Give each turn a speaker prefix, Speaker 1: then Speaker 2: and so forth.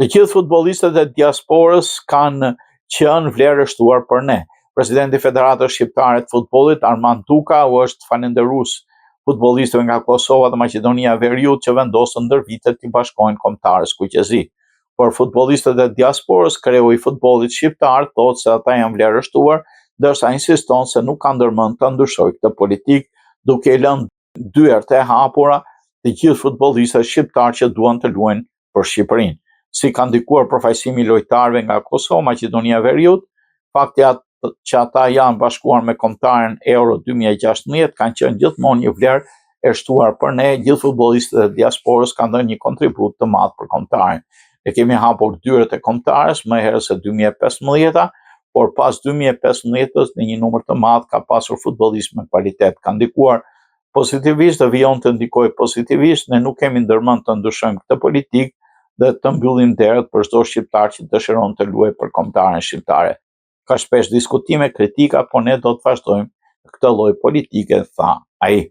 Speaker 1: Të gjithë futbollistët e diasporës kanë qenë vlerë e shtuar për ne. Presidenti i Federatës Shqiptare të Futbollit, Armand Duka, u është falënderues futbollistëve nga Kosova dhe Maqedonia e Veriut që vendosën ndër vite t'i bashkohen kombëtares kuqezi. Për futbollistët e diasporës, kreu i futbollit shqiptar thotë se ata janë vlerë e shtuar, ndërsa insiston se nuk ka ndërmend ta ndryshojë këtë politikë, duke i lënë dyert e hapura të gjithë futbollistëve shqiptarë që duan të luajnë për Shqipërinë. Si ka ndikuar përfaqësimi i lojtarëve nga Kosova, Maqedonia e Veriut, fakti atë që ata janë bashkuar me kombëtaren Euro 2016 kanë qenë gjithmonë një vlerë e shtuar për ne, gjithë futbollistët e diasporës kanë dhënë një kontribut të madh për kombëtaren. Ne kemi hapur dyert e kombëtares më herët se 2015-a, por pas 2015-ës në një numër të madh ka pasur futbollistë me kualitet, ka ndikuar pozitivisht dhe vijon të ndikojë pozitivisht, ne nuk kemi ndërmend të ndryshojmë këtë politikë dhe të mbyllim derët për çdo shqiptar që dëshiron të luajë për kombëtaren shqiptare. Ka shpesh diskutime, kritika, por ne do të vazhdojmë këtë lloj politike, tha ai.